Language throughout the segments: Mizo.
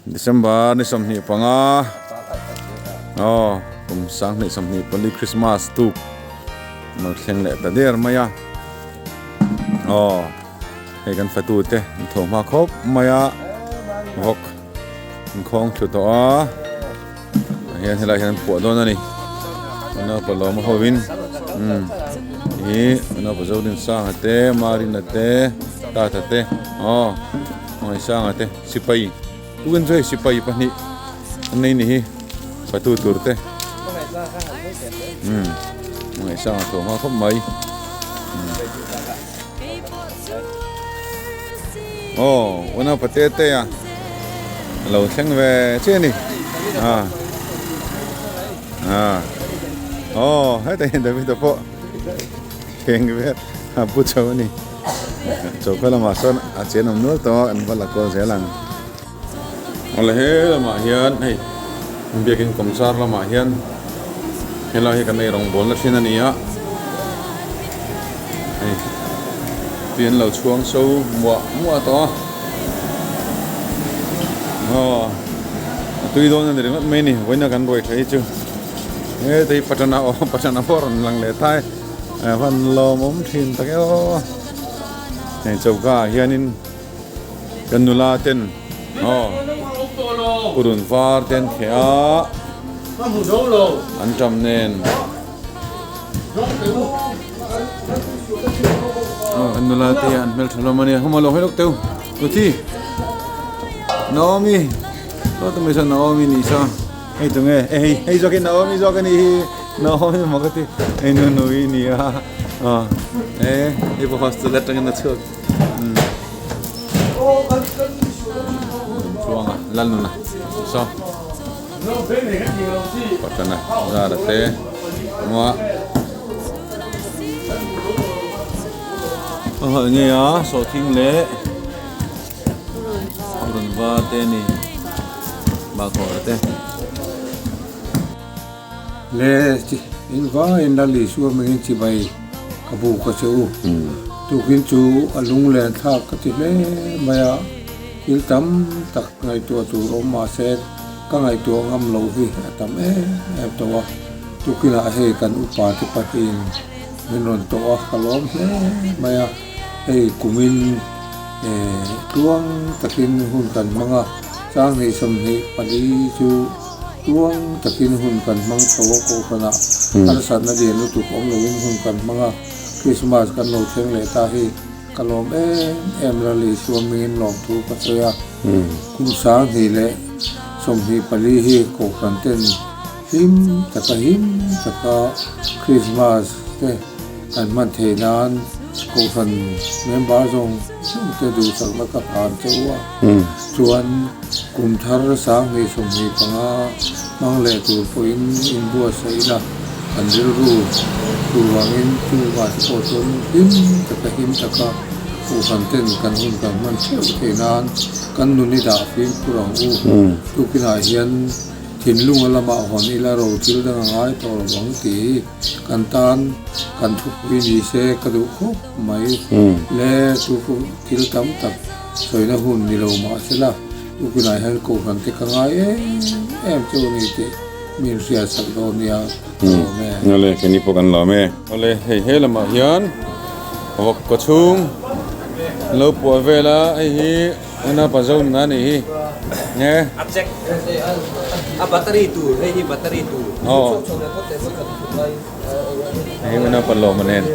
December ni 25 aw kum 2024 Christmas tuk lo thleng leh ta der mai a aw hei kan fatu te an tho hma khawp mai a vawk an khawng thlu tawh a ah hian helai hian an phuah dawn a ni naupang lawm ho in umm ih naupang Zodinsanga te Marina te Tata te aw Hmangaihsanga te sipai tukin chu hei sipai pahnih an nei ni hi fatu tur te umm Hmangaihsanga tho hma khawp mai aw unaupa te te a lo thleng ve chiah a ni a a aw hetah hian David-a pawh thleng vel a pu chho a ni. Choka lamah sawn a chen awm nual tawh a, an va la kual zel ang. Awle he lamah hian hei biakin kawmchar lamah hian helai hi kan ei rawngbawlna thin a ni a, hei tui an lo chhuang so muah muah tawh a, aw a tui dawn a ni ringawt mai a ni vawiina kan ruai tha hi chu heta hi patana aw patana pawh a rawn lang leh ta e. A van lawmawm thin tak e aw heng choka ah hianin kan nula ten aw purun var te an kheh a an tam nen aw kan nula te hi an hmeltha hlawm a nia huma lo hawi lawk teu Ruthi Naomi aw tumah sawn Naomi nih saw. Hei tunge hei hei zawk hi Naomi zawk a nih hi Naomi maw ka ti hei nu nui a ni a aw e hei pawh hostel atangin a chhuak umm Tluanga Lalnuna saw Patana zara te maw a hah ngei a sawhthing leh. Rawn va te a ni bakhaw te. Le in vaiin la Isua mingin chibai ka bu ka che u. Tukin chu a lunglen thlak ka ti hle mai a, thil tam tak ngaihtuah tur awm mahse ka ngaihtuah ngam loh hi a tam em em tawh a. Tukinah hei kan upa te pahnihin min rawn tawh a, ka lawm hle mai a. Hei kumin tluang takin hun kan hmang a, Changhnih 24 chu tluang takin hun kan hmang chho a, Kohhranah harsatna lian lutuk awm loin hun kan hmang a, Krismas kan lo thleng leh ta hi ka lawm em em Lal Isua mingin lawmthu ka sawi a, kum 2024 hi Kohhran ten hlim taka him taka Krismas te Kan hman theih nan Kohhran member zawng zawng te duhsakna ka hlan che u a, chuan kum thar 2025 hmang leh tur pawhin inbuatsaih ila kan rilru tur vangin chu vah te pawh chuan hlim taka him taka Kohhran ten kan hun kan hman theuh theih nan kan nun i dah fimkhur ang u. Tukinah hian thinlunga lamah hawn ila ro thil dang a ngai tawh lo ang tih hi. Kan tan kan thupui ni se ka duh khawp mai le chu thil tam tak sawina hun ni lo mah se la tukinah hian kohhran te ka ngai em em chu a ni tih min hriat sak dawn nia ka lawm e. Awle keini pawh kan lawm e. Awle hei he lamah hian vawk kaw chhung lo puah vel a hei hi Ena pa zo nuna nih hi nge. A check a battery tur hei hi battery tur. Aw. Hei ena pa lawm anen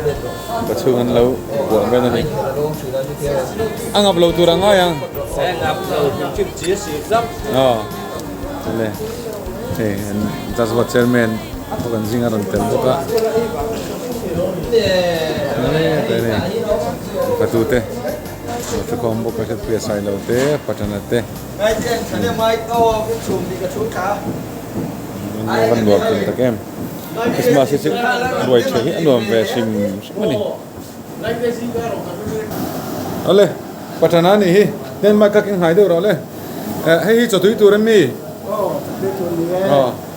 ka chhung an lo buah vel ani. A ngap lo tur a ngai ang. A ngap lo chim chi a si zap. Aw. Ale hei an Jazwa chairman pawh kan zinga rawn tel bawk a. Ka tute. Thutkhawm bawk a hriatpuia Sailo te, Patana te. A van nuam thin tak em. Christmas hi chu ruai tha hi a nuam ve hrim hrim a ni. Awle, Patana a nih hi. Hnen mai ka keng hnai deuh rawh le. Hei hi chawtui tur em mi? Aw, chawtui tur ni e.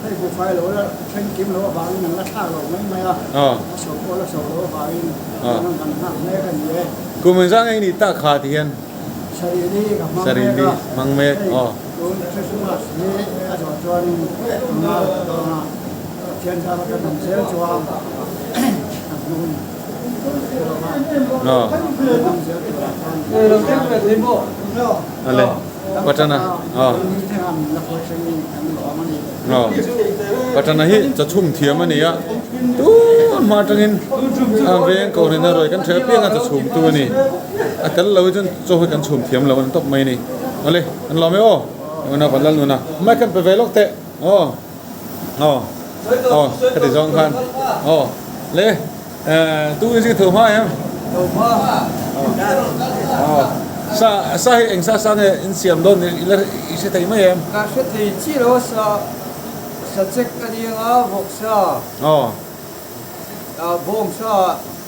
Hei buhfai lo la thleng kim lo avangin an la thlak lo mai mai a. A so pawh la so lo avangin tuna kan nghak mek a ni e. Kum engzah nge i nih tak kha ti hian? Sarih li ka hmang mek a. Sarih li hmang mek, aw. Tun Christmas hi a zawh chuanin a ngai ta dawn a, Pathian zara kan awm zel chuan a hnung lam zel turah chuan Patana hi chachhum thiam a ni a, tun hma atangin a veng kohhran a rawi kan hre apiang a chachhum tu a ni. A tel lo hi chuan chaw hi kan chhum thiam lo a ni tawp mai a ni. Awle, an lawm e aw, nuna kan lal nuna mic kan pe ve lawk teh aw. Aw aw ka ti zawng khan aw le tu in zing tho hma em aw sa sa hi eng sa sa nge in siam dawn i la i hre thei mai em ka hre thei chi lo sa sa chek a ni anga vawk sa aw bawng sa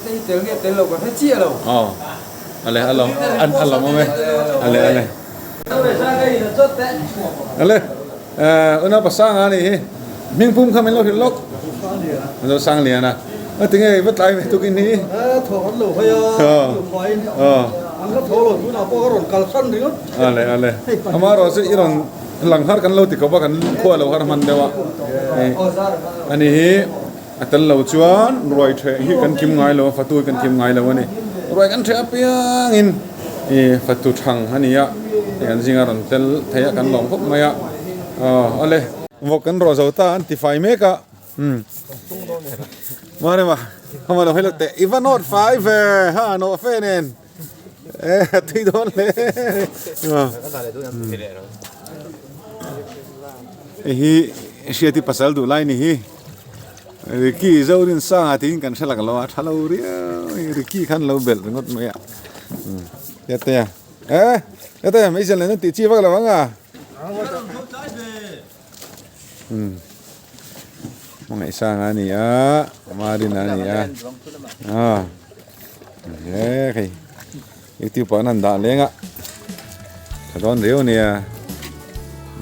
te hi tel nge tel lo ka hre chiah lo aw ale a lawm an a lawm awm e ale ale ale Una pasanga a nih hi. Hming pum kha min lo hrilh lawk. Zo sang lian a. A tinge i va tlai ve tukin hi. Thaw kan lo hawi a, lu faiin an la thaw lo tunah pawh ka rawn kal san ringawt. Ale ale. Amaherawh chu i rawn lang har kan lo ti khawp a, kan khua lo har hman deuh a. Ani hi a tel lo chuan ruai theh hi kan kim ngai lo a, fatu hi kan kim ngai lo a ni. Ruai kan theh apiangin I fatu thang a ni a, hei an zinga rawn tel thei a kan lawm khawp mai a, aw ale. Vawk kan rawh zo ta an ti fai mek a, umm mah rema hama lo hei teh i va nawt fai ve ha nawh fe nen e a tui dawn hle hei hi hriati pasal duh lai ni hi. Ricky Zorinsanga tiin kan hre lak lo a, tha lo riau a Ricky khan lo belh ringawt mai a Tete eh Tete mai zel nen tih chi vak lo ang a Hmangaihsanga a ni a Marina a ni a a he hei YouTube ah an han dah leng a tha dawn riau a nia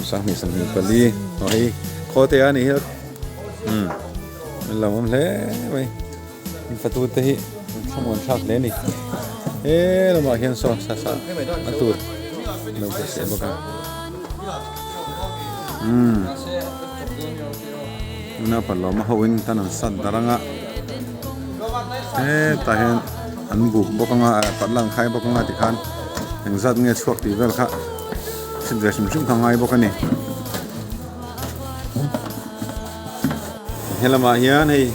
2024 aw hei khaw te a nih hi umm an lo awm hle mai in fatu te hi an thlamuan thlak hle a ni he lamah hian saw sa sa a tur lo ka seh bawk a umm naupang lawm ho in tan an sat dar anga hetah hian an buk bawk anga patla an khai bawk anga tikhan engzat nge chhuak tih vel kha hrit ve hrim hrim kha ngai bawk a ni helamah hian hei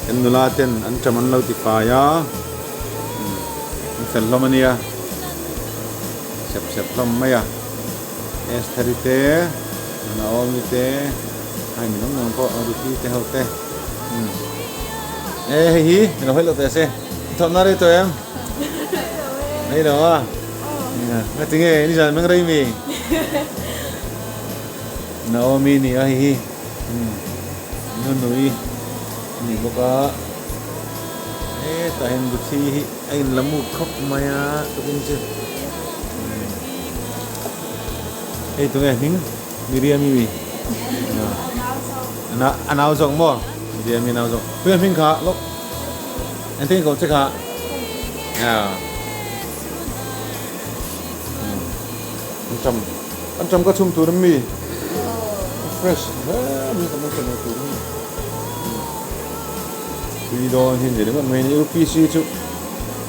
kan nula ten an ṭam an lo ti fai a an fel hlawm a nia sep sep hlawm mai a Estheri te Naomi te hei mi dang dang pawh Ruthi te ho te e hei hi lo hawi lo teh se thawmhna rei tawh em rei lo a nga tinge nizan meng rei mi Naomi ni a hei hi nunui ni bawk a hetah hian Ruthi hi a in la muk khawp mai a tukin chu hei tunge hming Miriam-i mi a nau zawk maw Miriam-i nau zawk tunge hming kha lawk engtin ko che kha an tam an tam ka chhum tur mi fresh hle mai ka mai ka tur mi tui dawn hi ni ringawt mai ni UPC chu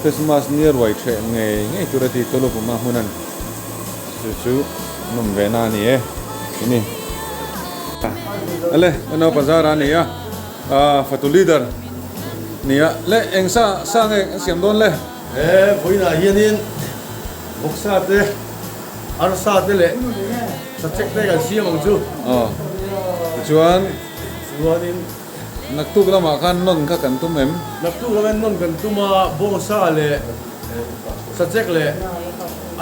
Christmas ni a ruai threh ngei ngei tur a ti tawlh puma hmun an Chu chu nawm ve na a ni e ini ale ano bazar a ni a fatu leader ni a le eng sa sa nge an siam dawn le he vawiinah hianin vawksa te arsa te leh sachek te kan siam ang chu aw tichuan chuanin naktuk lamah khan nawn kha kan tum em naktuk lamah nawn kan tum a bawngsa leh Sachek leh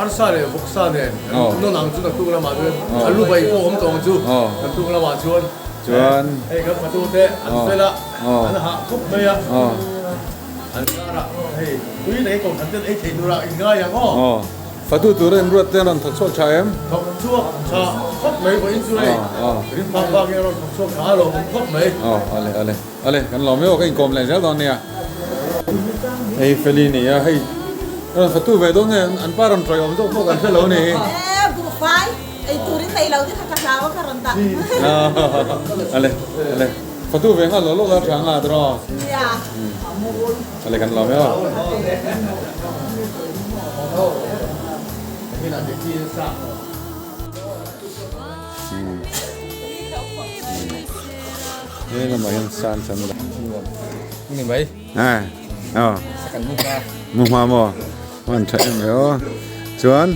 arsa leh vawksa nen nawn ang chu naktuk lamah chuan a lu bai pawh awm tawh ang chu naktuk lamah chuan hei kan fatu te an fel a an hah khawp mai a an karah hei tui leh kohhran ten ei thei turah in ngai ang aw. Fatu tur a inruat te an rawn thawk chhuak tha em? Thawk chhuak tha khawp mai vawiin chu hei rin phak bak in a rawn thawk chhuak tha a lawmawm khawp mai. Aw ale ale. Ale kan lawm emaw ka inkawm leh zel dawn nia. Hei Feli ni a hei rawn fatu ve dawn nge an pa rawn tawih awm zawk pawh kan hre lo ni. Buhfai. Ei tur in nei lo te kha ka hlau a ka rawn dah. Ale ale fatu ve nghal lo lo la tha nga draw. Nia. Ale kan lawm e aw. He lamah hian san chan la. Ni mai. Eh. Aw. Kan mu hma. Mu hma maw? An tha em ve aw. Chuan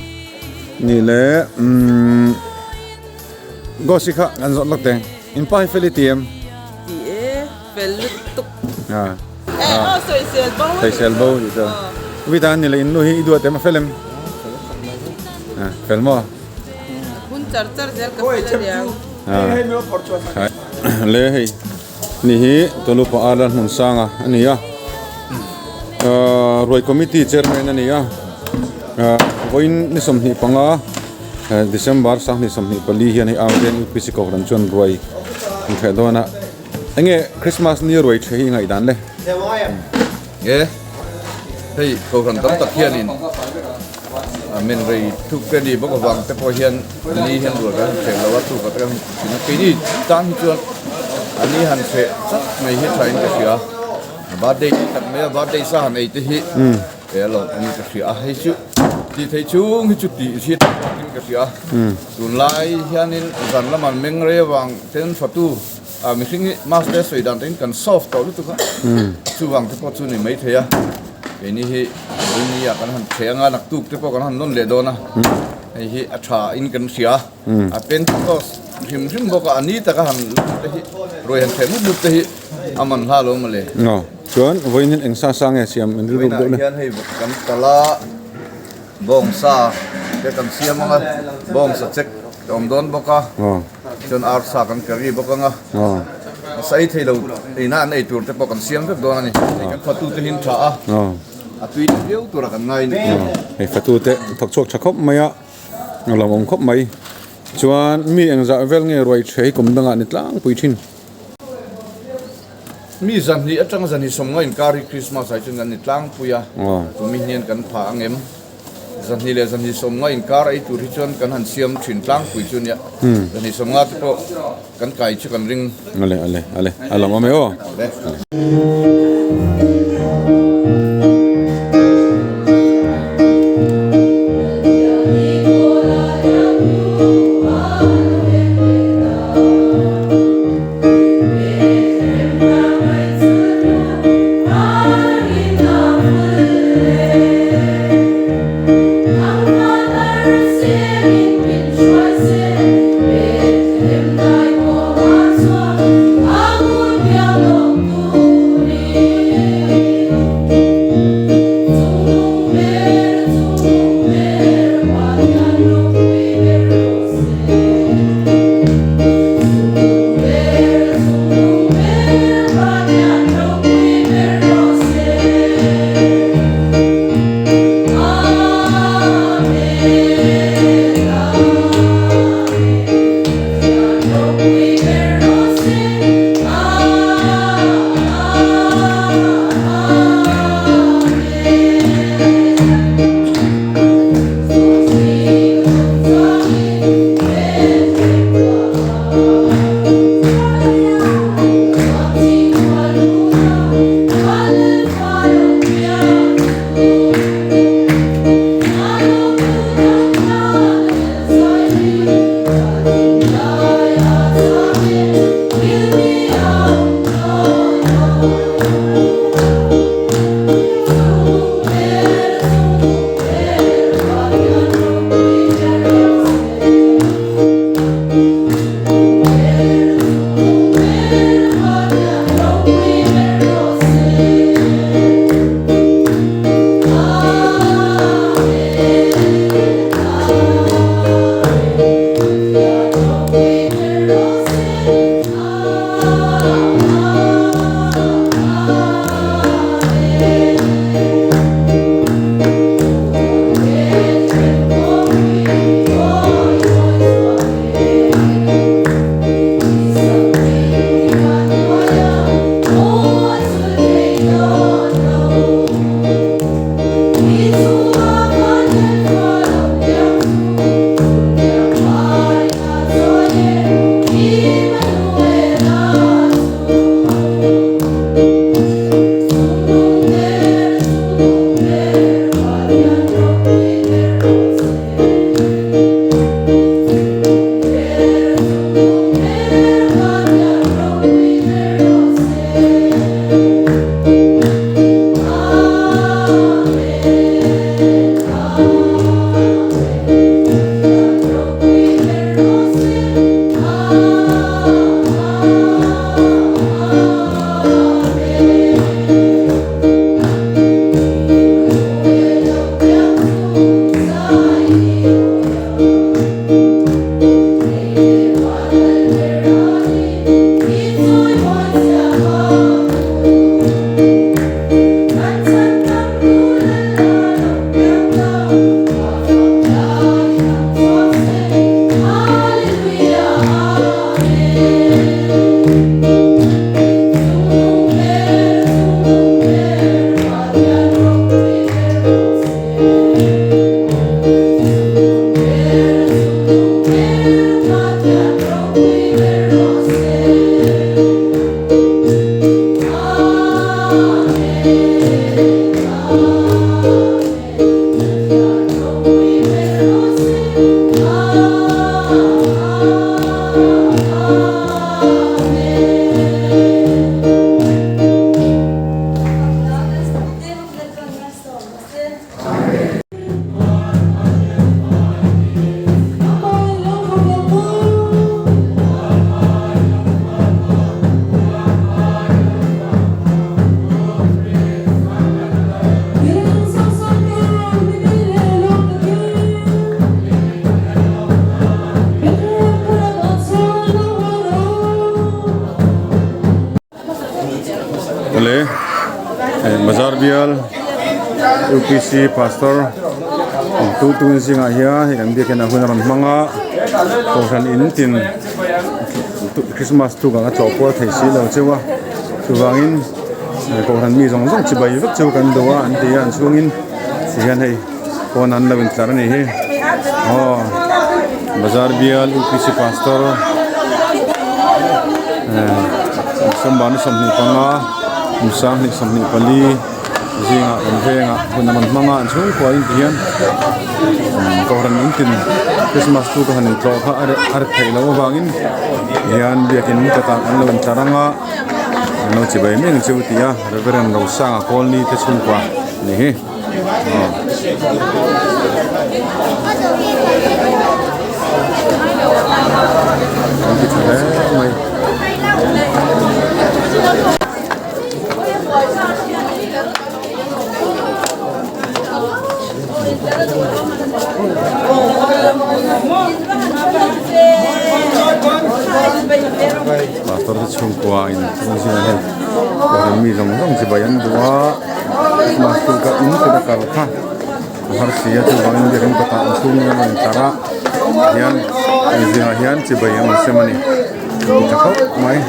ni le umm Gosi kha kan zawt lawk teng. In pa hi fel i ti em? Ti e, fel lutuk. Ah. Eh aw sawisel bo. Sawisel bo tih chu. Vita ni le in nu hi i duat em a fel em? Ah, fel maw? Hun char char zel ka fel aniang. Ah. Le hei ni hi Tolupa Arlan hmun sanga a ni a. Ruai committee chairman a ni a. Vawiin ni 25 December 2024 hian hei Arden UPC Kohhran chuan ruai an hreh dawn a. Enge Christmas ni ruai ṭhe hi i ngaihdan le? Nge hei Kohhran tam tak hianin men rei thuk te ni bawk avang te pawh hian ni hian rual kan han hreh lo a chuvang te kan thin a keini tan hi chuan a ni han hreh chak mai hi thain ka hria birthday tih tak mai a birthday sa han ei te hi he a lawm awm ka hria a hei chu tih theih chhung hi chu tih hi in ka hria tunlai hianin zan lamah meng rei avang ten fatu A mihring hi mask te sawi dan tangin kan soft tawh lutuk a, chuvang te pawh chu ni mai thei a, keini hi rini ah kan han ṭhe anga naktuk te pawh kan han nawn leh dawn a, hei hi a ṭha in kan hria a, Pentecost hrim hrim bawk a, a ni taka han lut te hi ruai han ṭhe mup mup te hi a man hla lo mawle. Aw, chuan vawiin hian eng sa sa nge siam in rilru deuh le? Vawiinah hian hei kan tala bawngsa te kan siam anga, bawngsa chek a awm dawn bawk a. Chuan arsa kan curry bawk ang a, nasa ei thei lo ina an ei tur te pawh kan siam vek dawn a ni. Hei kan fatu te hi an tha a, a tui leh viau tura kan ngai a ni. Hei fatu te thawk chhuak tha khawp mai a, a lawmawm khawp mai. Chuan mi engzah vel nge ruai ṭhe hi kum dangah ni tlangpui thin. Mi zanhnih atanga zanhnih sawmnga inkar hi Christmas ah hi chuan kan ni tlangpui a, tumi hian kan pha ang em? Zanhnih leh zanhnih sawmnga inkar ei tur hi chuan kan han siam thin tlangpui chu nia. Zanhnih sawmnga te pawh kan kai chu kan ring. Ale ale ale a lawm awm e aw. Ale. Awle hei bazar bial upc pastor tu tun zingah hian hei kan biakin a hun a rawn hmang a kohhran in tin Christmas tuk ang a tlawh kual thei si lo cheu a chuvangin kohhran mi zawng zawng chibai vek chu kan duh a an ti a an chhungin tihian hei pawn an lo intlar a nih hi aw bazar bial upc pastor December ni 25 kum 2024 zingah kan vengah hun a rawn hmang a an chhungkua in tihian kohhran in tin Christmas chu ka han intlawh kha a reh theih loh avangin tihian biakin kawtah an lo intlar ang a an lo chibai mek ang chu ti a Reverend Rosanga Kawlni te chhungkua a ni hi. An ti tha hle mai. Pastor te chhungkua in zingah hian mi zawng zawng chibai an duh a. Christmas chu ka in kut a kal kha a har si a chuvangin biakin kawtah an chhung in a rawn tar a hian zingah hian chibai an rawn sem a ni a ti tha khawp mai.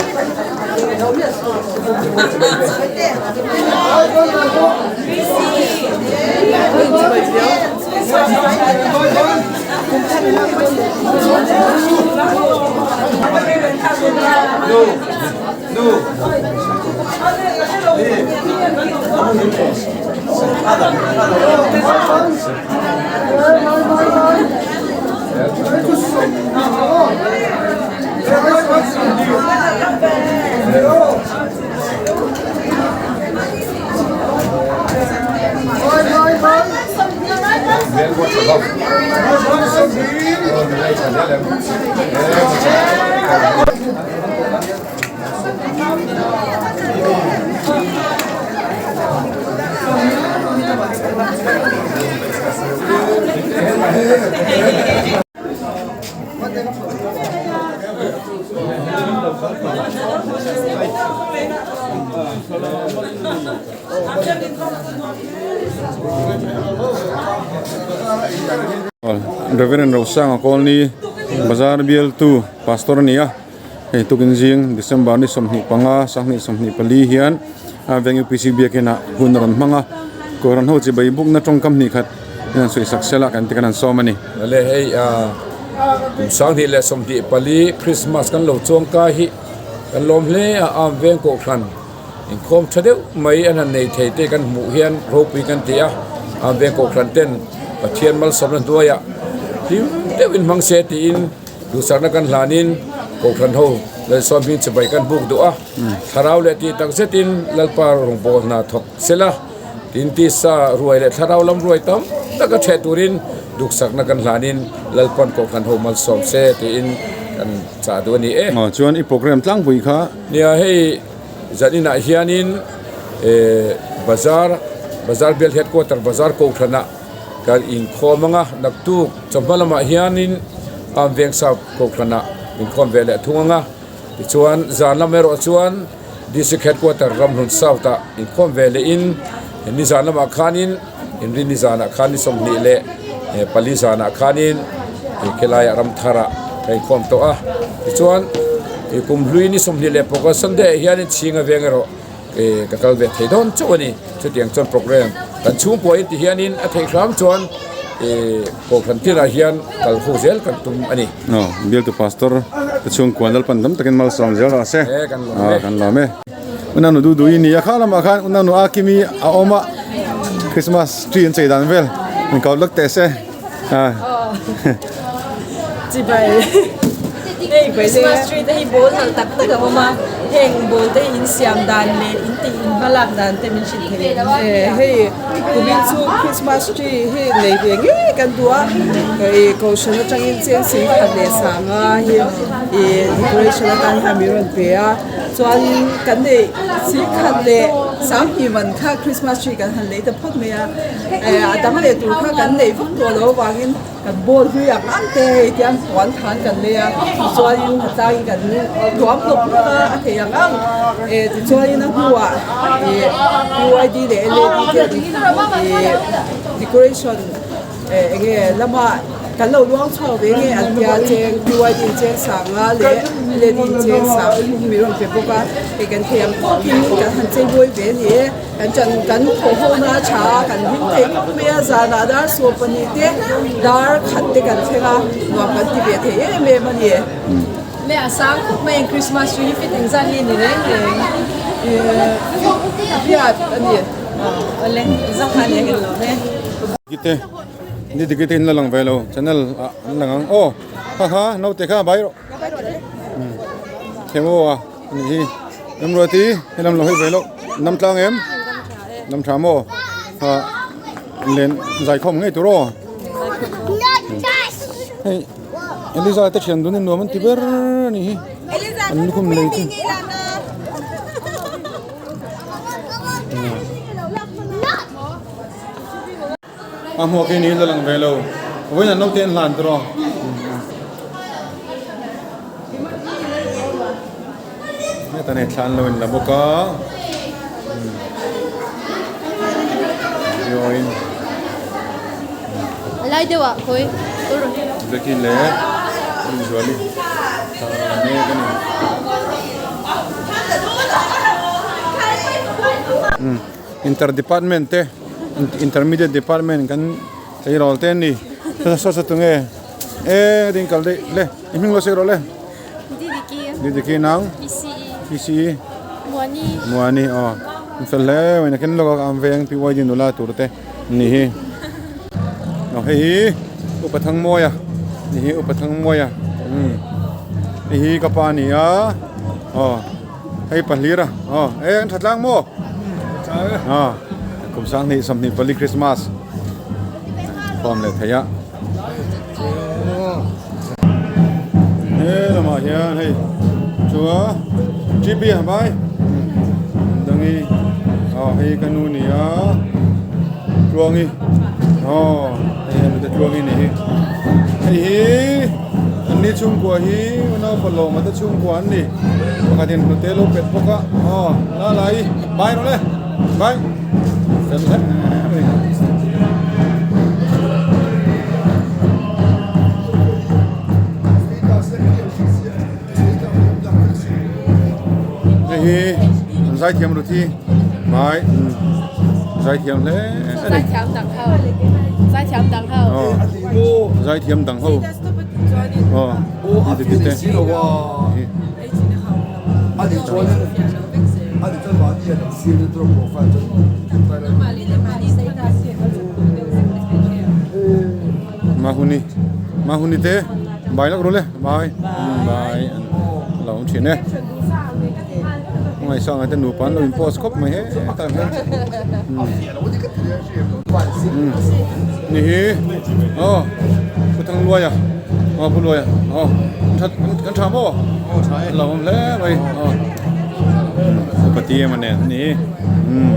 Reverend Rosanga Kawlni bazar bialtu pastor a ni a. Hei tukin zing December ni 25 2024 hian veng UPC biakin ah hun a rawn hmang a Kohhran ho chibai bukna tawngkam hnih khat hian an sawi sak sel a kan ti kan han sawm a ni. Awle hei kum 2024 Christmas kan lo chuang kai hi kan lawm hle a am veng Kohhran inkhawm tha deuh mai an han nei thei te kan hmuh hian ropui kan ti a am veng Kohhran ten Pathian malsawmna hnuaiah hlim deuhin hmang se tiin Duhsakna kan hlanin Kohhran ho Lalsawm hming chibai kan buk duh a, thlarau leh tih tak zetin Lalpa rawngbâwl hna thawk sela, tin tisa ruai leh thlarau lam ruai tam taka ṭheh turin duhsakna kan hlanin Lalpan Kohhran ho malsawm se tiin kan chah duh a ni e. Aw chuan i program tlangpui kha. Nia hei zaninah hianin bazar bazar bial headquarter bazar Kohhranah Kan inkhawm anga naktuk chawhma lamah hianin Arm Veng South Kohhranah inkhawm ve leh thung anga tichuan zan lam erawh chuan District Headquarter Ramhlun South ah inkhawm ve lehin ni zan lamah khanin inrin ni zanah khan ni 24 zanah khanin helaiah Ramtharah ka inkhawm tawh a tichuan kum hlui ni 26 Sunday ah hianin Chhinga Veng erawh Ka kal ve thei dawn chauh a ni. Chutiang chuan program kan chhungkua in ti hianin a theih hram chuan Kohhran tinah hian kal ho zel kan tum a ni. Aw, bialtu pastor te chhungkua Lalpan tam takin malsawm zel rawh se. Kan lawm e. Kan lawm e. Unanu du du i ni a kha lamah khan unanu a kimi a awm a Christmas tree an chei dan vel in kau lak teh se. Chibai hei Christmas tree te hi ball nalh tak tak a awm a heng ball te hi in siam dan leh in tih in hma lak dan te min hrilh thei em e hei kumin chu Christmas tree hi nei ve ngei kan duh a hei kohhran atangin cheng sing khat leh sanga hi ih decoration atan hian min rawn pe a chuanin kan neih sing khat leh sanghnih man kha Christmas tree kan han lei ta phawt mai a. A dang leh tur kha kan neih vak tawh loh avangin kan ball hlui ang ang te hei tiang puan than kan nei a tichuanin a tlangin kan tuam hlawk hlawk a a thei a. theih ang ang tichuanin a hnuah ih PYD leh LAD te ih decoration eng nge lamah kan lo luang chhuak ve nge an tia cheng PYD in cheng sanga leh LAD in cheng sang min rawn pe bawk a hei kan thei ang tawkin kan han chei mawi ve a ni e. Kan chan kan thawh ho na tha a, kan hlim thei khawp mai a, zanah dar 12 te dar khat te kan thleng a, nuam kan ti ve thei em em a ni. Le a sang khawp mai ang Christmas tree hi fit engzat nge ni reng reng? Ih riat a ni. Awle zakha ni ang lo e. Dikite ni dikite in la lang ve lo channel ah an lang ang aw ha ha naute kha bai rawh themo a. Ani hi Remruati helam lo hei ve loh nam tlang em nam tha maw ah len zaikhawm ngei tur aw hei Eliza te thian dun in nuam an ti ber ani hi an lukhum lei chu a hmuak hi ni la lang ve lo vawiin an naute an hlan tur aw heta nei thla an lo in la bawk a join lai deuh ah khawi Jackie leh Rinzuali thla an la mek a ni inter department te intermediate department kan tleirawl te an ni saw saw tunge e ding kal daih le i hming lo sawi rawh le Didiki nang PCE Muani Muani aw an fel hle mai nakin lawk a an veng PYD nula tur te an ni hi aw hei hi upa Thangmawia ni hi upa Thangmawia umm hei hi ka pa a ni a aw. Hei pahlir a aw e an tha tlang maw aw kum 20 24 Christmas khawm leh thei a he lamah hian hei chua TB a vai dangi aw hei ka nu ni a tluangi aw hei an te tluangi ni hi hei hi an ni chhungkua hi unau lawma te chhungkua an ni. Pakhatin hnute lo pet bawk a aw la la i bai rawh le bai fel hle mai. Hei hi an zaithiam Ruthi bai zaithiam hle a ni. Zaithiam dang ho zaithiam dang ho aw zaithiam dang ho. Mahuni Mahuni te bai lak ru le bai bai an lo awm thin e ngaihsang te nupa an lo in post khawp mai he tah hian ni hi aw pu Thangluaia aw pu Luaia aw kan tha maw lo awm hle mai aw upa ti em a nen ni umm.